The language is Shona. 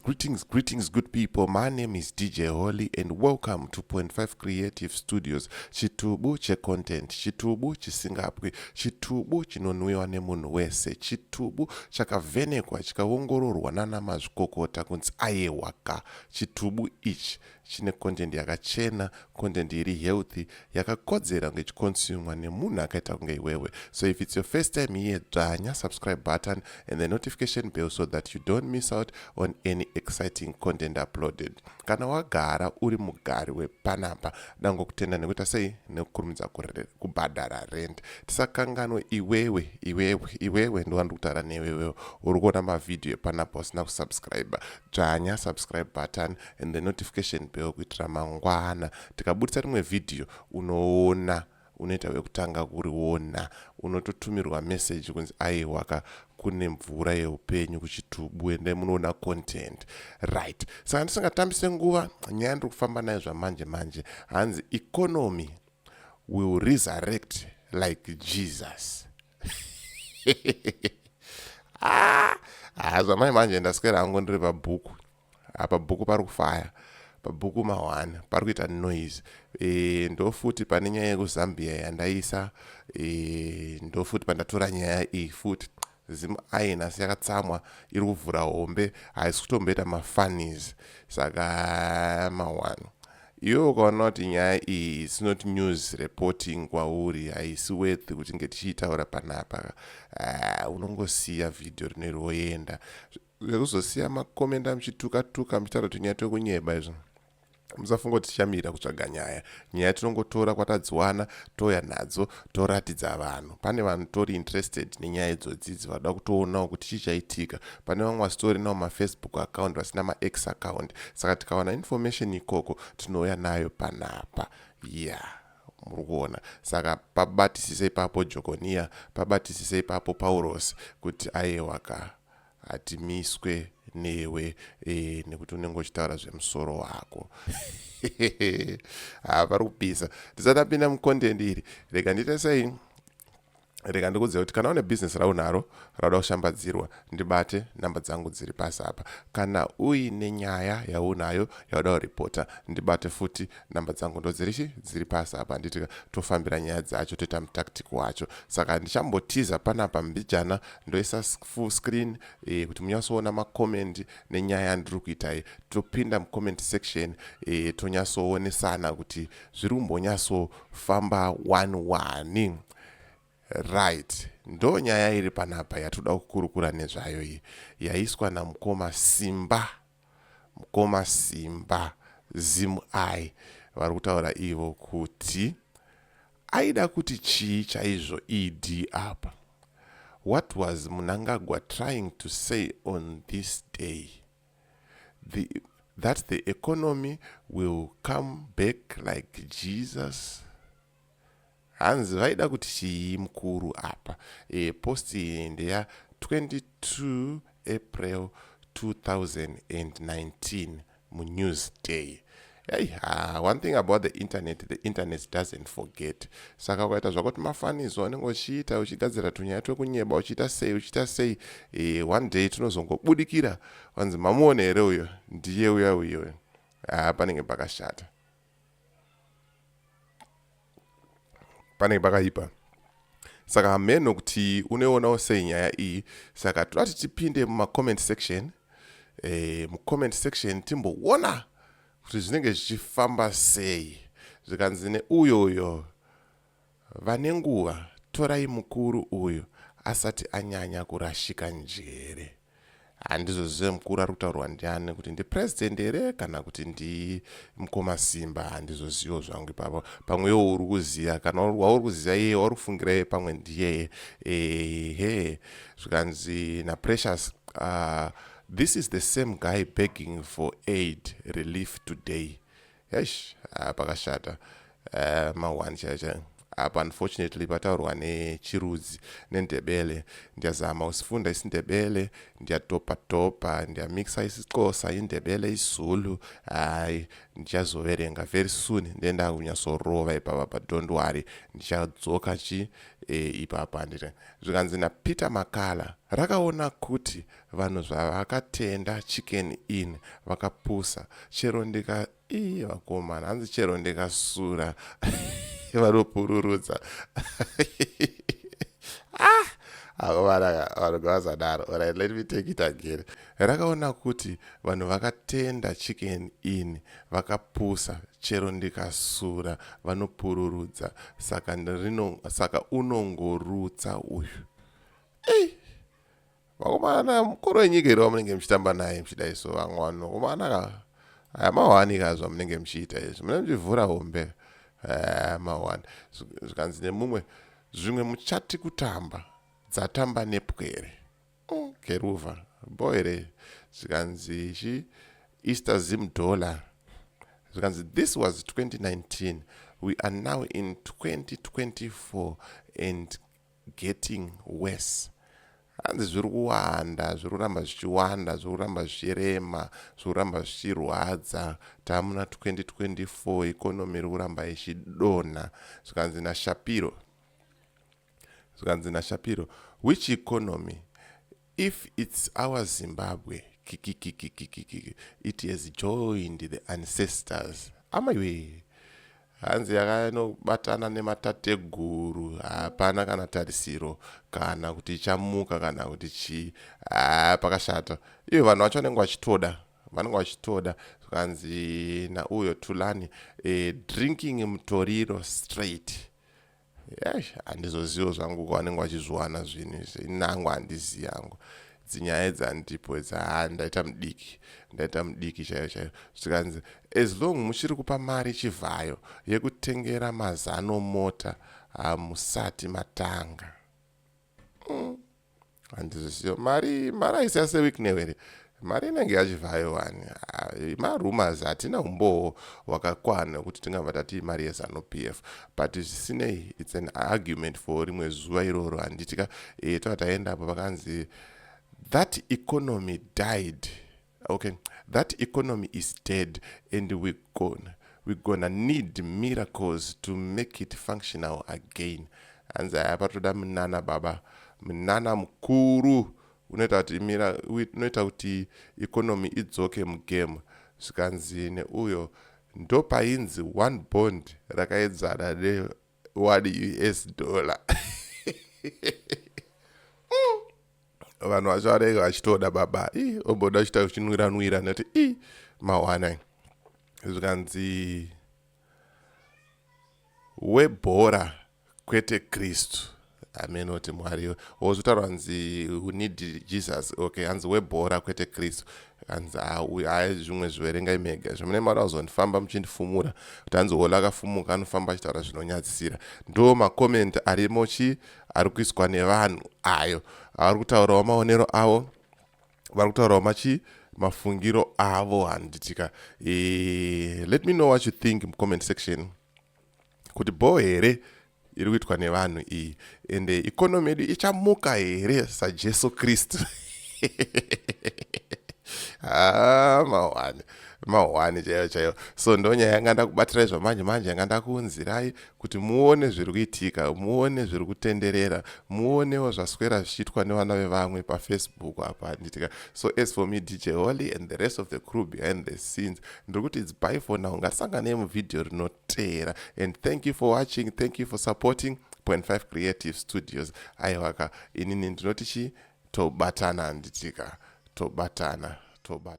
Greetings, greetings, good people. My name is DJ Holly and welcome to Point 5 Creative Studios. Chitubu checontent, chitubu chisingapwi, chitubu chinonwiwa nemunhu wese, chitubu chakavhenekwa chikaongororwa nana mazvikokota kunzi ayewaka. Chitubu ichi chine content yakachena, content iri healthy, yakakodzera kunge ichiconsumwa nemunhu akaita kunge iwewe. So if it's your first time here, dzvanya subscribe button and the notification bell so that you don't miss out on any exciting content uploaded. Kana wagara uri mugari wepanapa, dangokutenda nekuita sei, nekukurumidza kubhadhara rent. Tisakanganwe iwewe, iwewe, iwewe ndowandiri kutaura newewe uri kuona mavhidhiyo epanapa usina kusubscribe, dzvanya subscribe button and the notification bell kuitira mangwana tikabudisa rimwe vhidhiyo unoona, unoita wekutanga kuriona, unototumirwa meseji kunzi aiwaka, kune mvura yeupenyu kuchitubu, endai munoona content, right? Saka ndisingatambise nguva, nyaya ndiri kufamba nayo zvamanje manje, hanzi economy will resurrect like Jesus. Ah, ah, zvamai manje ndaswera hangu ndiri pabhuku apa. Bhuku pari kufaya, pabhuku ma1 pari kuita noise. Ndofuti pane nyaya yekuZambia yandaisa, ndofuti pandatora nyaya iyi futi. ZimEye nhasi yakatsamwa, iri kuvhura hombe, haisi kutomboita mafunnies. Saka ma1 iwe ukaona kuti nyaya iyi is not news reporting kwauri, haisi worth kuti nge tichiitaura panapa, unongosiya vhidhiyo rineri woenda. Zvekuzosiya makomenda muchituka-tuka muchitaura kuti nyaya tokunyeba izvo, musafunga kuti tichamira kutsvaga nyaya. Nyaya tinongotora kwatadziwana, touya nadzo, toratidza vanhu. Pane vanhu tori interested nenyaya idzodzidzi, vada kutoonawo kuti chii chaitika. Pane vamwe vasitori nawo maFacebook account, vasina maX account, saka tikawana information ikoko tinouya nayo panapa. Yeah, muri kuona. Saka pabatisise ipapo Jokonia, pabatisise ipapo Pauros, kuti aiwaka, hatimiswe newe nekuti unenge uchitaura zvemusoro wako. Ha, pari kupisa. Tisati tapinda mucontent iri, rega ndiite sei, rega ndikuudze kuti kana une bhizinesi raunaro rauda kushambadzirwa, ndibate, namba dzangu dziri pasi apa. Kana uine nyaya yaunayo yauda kuripota, ndibate futi, namba dzangu ndodzirichi dziri pasi apa. Handiti tofambira nyaya dzacho, toita mutactic wacho. Saka ndichambotiza panapa mbijana, ndoisa full screen kuti munyatsoona macomment nenyaya yandiri kuitai. Topinda mucomment section, tonyatsoonesana kuti zviri kumbonyatsofamba one one. Right, ndo nyaya iri panapa yatoda kukurukura nezvayo iyi, yaiswa namukoma Simba, mukoma Simba ZimEye. Vari kutaura ivo kuti aida kuti chii chaizvo ED apa? What was Mnangagwa trying to say on this day? That the economy will come back like Jesus? Hanzi vaida kuti chii mukuru apa? Post iyi ndeya 22 April 2019 muNewsday. Hey, one thing about the internet, the internet doesn't forget. Saka ukaita zvakuti mafanizo unenge uchiita, uchigadzira tunyaya twekunyeba, uchiita sei, uchiita sei, one day tinozongobudikira, wanzi mamuone here uyo, ndiye uya uyo. Panenge pakashata, panenge pakaipa. Saka hameno kuti unoionawo sei nyaya iyi. Saka toda kuti tipinde mumacomment section, mucomment section timboona kuti zvinenge zvichifamba sei. Zvikanzi neuyo uyo, vane nguva, torai mukuru uyu asati anyanya kurashika njere. Handizozive mukuru ari kutaurwa ndiani, kuti ndipurezidendi here kana kuti ndimukoma Simba. Handizozivo zvangu ipapo. Pamwe iwo uri kuziva, kana wauri kuziva iye, wauri kufungira iye, pamwe ndiyeye. Ehe, zvikanzi naPrecious, this is the same guy begging for aid relief today. Eish, pakashata. Ma1 chaicho chaicho. Apa unfortunately pataurwa nechirudzi, neNdebele. Ndiyazama usifunda isiNdebele, ndiyatopa-topa, ndiyamixa isiXhosa, iNdebele, isiZulu. Hayi, ndichazoverenga very soon, ndenda kunyatsorova ipapa, but don't worry, ndichadzoka chi ipapa, handiti? Zvikanzi naPeter Makala, rakaona kuti vanhu zvavakatenda Chicken Inn vakapusa. Chero ndika ii vakomana, hanzi chero ndikasura vanopururudza. Ah, vakomana, vanhu ngavasadaro. Alright, let me take it again. Rakaona kuti vanhu vakatenda Chicken Inn vakapusa, chero ndikasura vanopururudza, saka rino, saka unongorutsa uyu. Ei vakomana, mukuru wenyika iri wamunenge muchitamba naye muchidai so, vamwe vanhu vakomana ka, aya mawani ka, zvamunenge muchiita izvi, munenge muchivhura hombe mawani. Zvikanzi nemumwe, zvimwe muchati kutamba dzatamba nepwere. Keruva bo here? Zvikanzi chi Easter Zim dollar. Zvikanzi, "This was 2019. We are now in 2024 and getting worse." Hanzi zviri kuwanda, zviri kuramba zvichiwanda, zviri kuramba zvichirema, zviri kuramba zvichirwadza. Tamuna 2024, economy iri kuramba ichidonha. Zvikanzi naShapiro, zvikanzi naShapiro, "Which economy? If it's our Zimbabwe, kikikikikikiki, it has joined the ancestors." Amaiwe, hanzi yakanobatana nematateguru. Hapana kana tarisiro, kana kuti ichamuka kana kuti chii. Ha, pakashata. Ivo vanhu vacho vanenge vachitoda, vanenge vachitoda. Zvikanzi nauyo Tulani, "Drinking mutoriro straight." Yes, handizozivo zvangu kwavanenge vachizviwana zvinhu izvi. Inangu handizivi yangu dzinyaya dzandipo idzi. Ha, ndaita mudiki, ndaita mudiki chaiyo chaiyo. Zvikanzi, "As long muchiri kupa mari Chivhayo yekutengera mazano mota, hamusati matanga. Handizoziva mari, mari haisi yaseWicknell here? Mari inenge yaChivhayo wani. Marumours, hatina umbowo hwakakwana kuti tingabva tati mari yeZANU PF, but zvisinei, it's an argument for rimwe zuva iroro, handitika? Tova taendapo, pakanzi, "That economy died." Okay, "That economy is dead and we gonna need miracles to make it functional again." Hanzi haya, patoda munana baba, munana mukuru unoita kuti mira, unoita kuti economy idzoke mugame. Zvikanzi neuyo, ndopainzi one bond rakaenzana ne1 US dollar. Vanhu vacho vanenge vachitoda baba i omboda kuchita uchinwira-nwira nekuti i mawana. Zvikanzi, "Webhora kwete Kristu." Amenoti Mwari wozotaura, nzi, "We need Jesus." Okay, hanzi webhora kwete Kristu. Hanzi hai, zvimwe zviverengai mega, zvimune mari kuzondifamba muchindifumura kuti hanzi Hola akafumuka, anofamba achitaura zvinonyadzisira. Ndo macomments arimo chi ari kuiswa nevanhu ayo, vari kutaurawo maonero avo, vari kutaurawo machi mafungiro avo, handitika? Let me know what you think mucomment section, kuti bho here iri kuitwa nevanhu iyi, ende economy yedu ichamuka here saJesu Kristu? Ha, mahwani, mahwani chaiyo chaiyo. So ndonyaya yanga ndakubatirai zvamanje manje, yanga ndakuunzirai kuti muone zviri kuitika, muone zviri kutenderera, muonewo zvaswera zvichiitwa nevana vevamwe paFacebook apa, handitika? So as for me, DJ Holly, and the rest of the crew behind the scenes, ndiri kuti it's bye for now. Ngatisanganei muvhidhiyo rinoteera, and thank you for watching, thank you for supporting Point 5 Creative Studios. Aiwaka, inini ndinoti chi tobatana, handitika? Tobatana, tobatana.